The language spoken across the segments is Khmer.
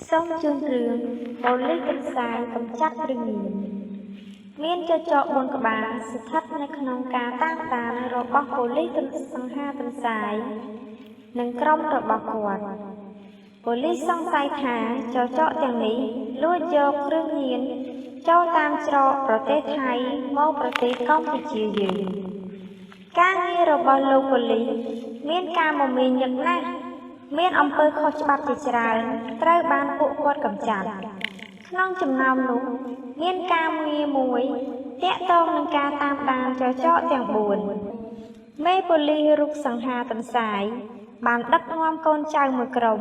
សូមជូនរឿងប៉ូលិសទន្សាយកម្ចាត់គ្រឿងញៀនមានចចក4ក្បាលស្ថិតនៅក្នុងការតាមដានរបស់ប៉ូលិសសង្ហាទន្សាយនិងក្រុមរបស់គាត់ប៉ូលិសសង្ស័យថាចចកទាំងនេះលួចយកគ្រឿងញៀនចូលតាមច្រកប្រទេសថៃមកប្រទេសកម្ពុជាយើងការងាររបស់លោកប៉ូលិសមានការមមាញឹកណាស់មានអំពើខុសច្បាប់ជាច្រើនត្រូវបានពួកគាត់កម្ចាត់ក្នុងចំណោមនោះមានការងារមួយទាក់ទងនឹងការតាមដានចចកទាំង4មេប៉ូលិសរូបសង្ហាទន្សាយបានដឹកនាំកូនចៅមួយក្រុម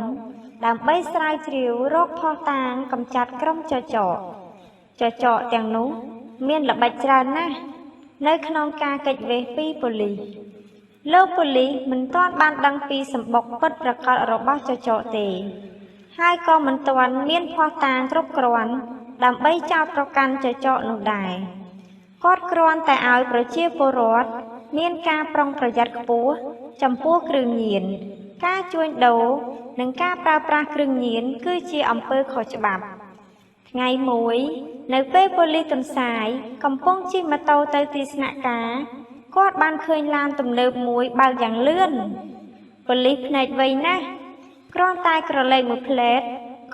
ដើម្បីស្រាវជ្រាវរកភស្តុតាងកម្ចាត់ក្រុមចចកចចកទាំងនោះមានល្បិចច្រើនណាស់នៅក្នុងការគេចវេះពីប៉ូលិសលោកប៉ូលិសមិនទាន់បានដឹងពីសម្បុកពិតប្រាកដរបស់ចចកទេហើយក៏មិនទាន់មានភស្តុតាងគ្រប់គ្រាន់ដើម្បីចោទប្រកាន់ចចកនោះដែរគាត់គ្រាន់តែឲ្យប្រជាពលរដ្ឋមានការប្រុងប្រយ័ត្នខ្ពស់ចំពោះគ្រឿងញៀនការជួញដូរនិងការប្រើប្រាស់គ្រឿងញៀនគឺជាអំពើខុសច្បាប់ថ្ងៃមួយនៅពេលប៉ូលិសទន្សាយកំពុងជិះម៉ូតូទៅទីស្នាក់ការគាត់បានឃើញឡានទំនើបមួយបើកយ៉ាងលឿនប៉ូលិសភ្នែកវៃណាស់គ្រាន់តែក្រឡេកមួយភ្លែត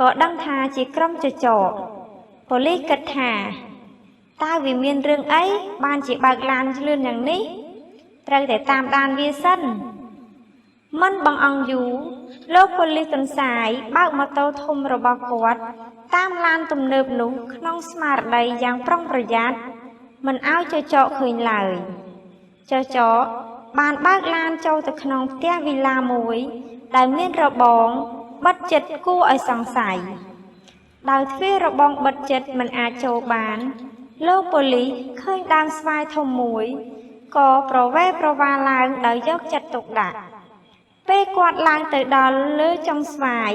ក៏ដឹងថាជាក្រុមចចកប៉ូលិសគិតថាតើវាមានរឿងអីបានជាបើកឡានលឿនយ៉ាងនេះត្រូវតែតាមដានវាសិនមិនបង្អង់យូរលោកប៉ូលិសទន្សាយបើកម៉ូតូធំរបស់គាត់តាមឡានទំនើបនោះក្នុងស្មារតីយ៉ាងប្រុងប្រយ័ត្នមិនឲ្យចចកឃើញឡើយចចកបានបើកឡានចូលទៅក្នុងផ្ទះវីឡាមួយដែលមានរបងបិទជិតគួរឲ្យសង្ស័យដោយទ្វាររបងបិទជិតមិនអាចចូលបានលោកប៉ូលិសឃើញដើមស្វាយធំមួយក៏ប្រវេប្រវាឡើងដោយយកចិត្តទុកដាក់ពេលគាត់ឡើងទៅដល់លើចុងស្វាយ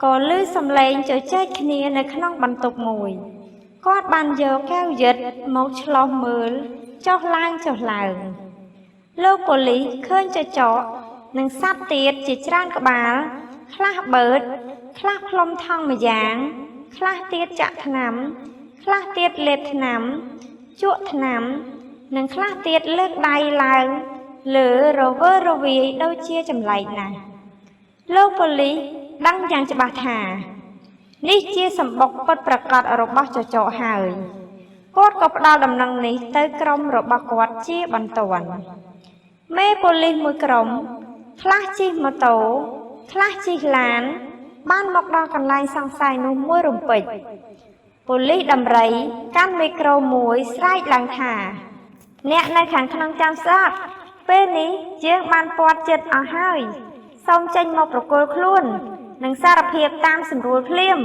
ក៏ឮសំឡេងជជែកគ្នានៅក្នុងបន្ទប់មួយគាត់បានយកកែវយិត្តមកឆ្លុះមើលចុះឡើងចុះឡើងលោកប៉ូលិសឃើញចចកនិងសត្វទៀតជាច្រើនក្បាលខ្លះបឺតខ្លះផ្លុំថង់ម្យ៉ាងខ្លះទៀតចាក់ថ្នាំខ្លះទៀតលេបថ្នាំជក់ថ្នាំនិងខ្លះទៀតលើកដៃឡើងលើរវើរវាយដូចជាចម្លែកណាស់លោកប៉ូលិសដឹងយ៉ាងច្បាស់ថានេះជាសម្បុកពិតប្រាកដរបស់ចចកហើយគាត់ក៏ផ្ដល់ដំណឹងនេះទៅក្រុមរបស់គាត់ជាបន្ទាន់មេប៉ូលិសមួយក្រុមខ្លះជិះម៉ូតូខ្លះជិះឡានបានមកដល់កន្លែងសង្ស័យនោះមួយរំពេចប៉ូលិសដំរីកាន់មីក្រូមួយស្រែកឡើងថាអ្នកនៅខាងក្នុងចាំស្ដាប់ពេលនេះយើងបានពាត់ចិត្តអស់ហើយសូមចេញមកប្រគល់ខ្លួននិងសារភាពតាមសម្រួលភ្លាម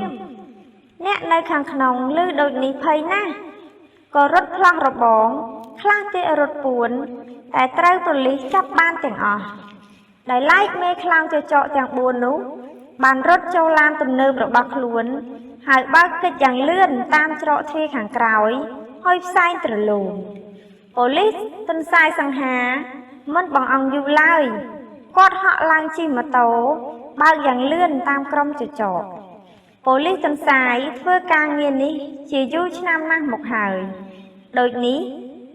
អ្នកនៅខាងក្នុងឮដូចនេះភ័យណាស់ក៏រត់ផ្លោះរបងខ្លះទៀតរត់ពួនតែត្រូវប៉ូលិសចាប់បានទាំងអស់ដោយឡែកមេខ្លោងចចកទាំង4នោះបានរត់ចូលឡានទំនើបរបស់ខ្លួនហើយបើកគេចយ៉ាងលឿនតាមច្រកទ្វារខាងក្រោយហើយផ្សែងទ្រលូមប៉ូលិសទន្សាយសង្ហាមិនបង្អង់យូរឡើយគាត់ហក់ឡើងជិះម៉ូតូបើកយ៉ាងលឿនតាមក្រុមចចកប៉ូលិសទន្សាយធ្វើការងារនេះជាយូរឆ្នាំណាស់មកហើយដូចនេះ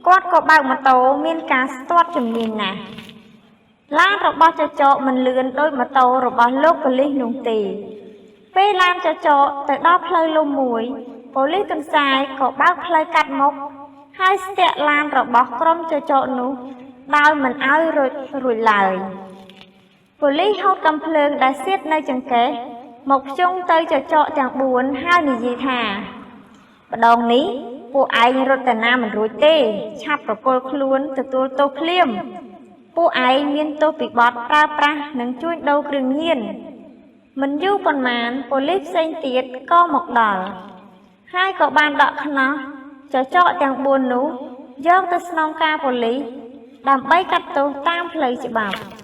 គាត់ក៏បើកម៉ូតូមានការស្ទាត់ជំនាញណាស់ឡានរបស់ចចកមិនលឿនដូចម៉ូតូរបស់លោកប៉ូលិសនោះទេពេលឡានចចកទៅដល់ផ្លូវលំមួយប៉ូលិសទន្សាយក៏បើកផ្លូវកាត់មុខហើយស្ទាក់ឡានរបស់ក្រុមចចកនោះដោយមិនឲ្យរួចឡើយប៉ូលិសហូតកាំភ្លើងដែលសៀតនៅចង្កេះមកភ្ជង់ទៅចចកទាំង4ហើយនិយាយថាម្ដងនេះពួកឯងរត់ទៅណាមិនរួចទេឆាប់ប្រគល់ខ្លួនទទួលទោសភ្លាមពួកឯងមានទោសពីបទប្រើប្រាស់និងជួញដូរគ្រឿងញៀនមិនយូរប៉ុន្មានប៉ូលិសផ្សេងទៀតក៏មកដល់ហើយក៏បានដកខ្នោះចចកទាំង4នោះយកទៅស្នងការប៉ូលិសដើម្បីកាត់ទោសតាមផ្លូវច្បាប់។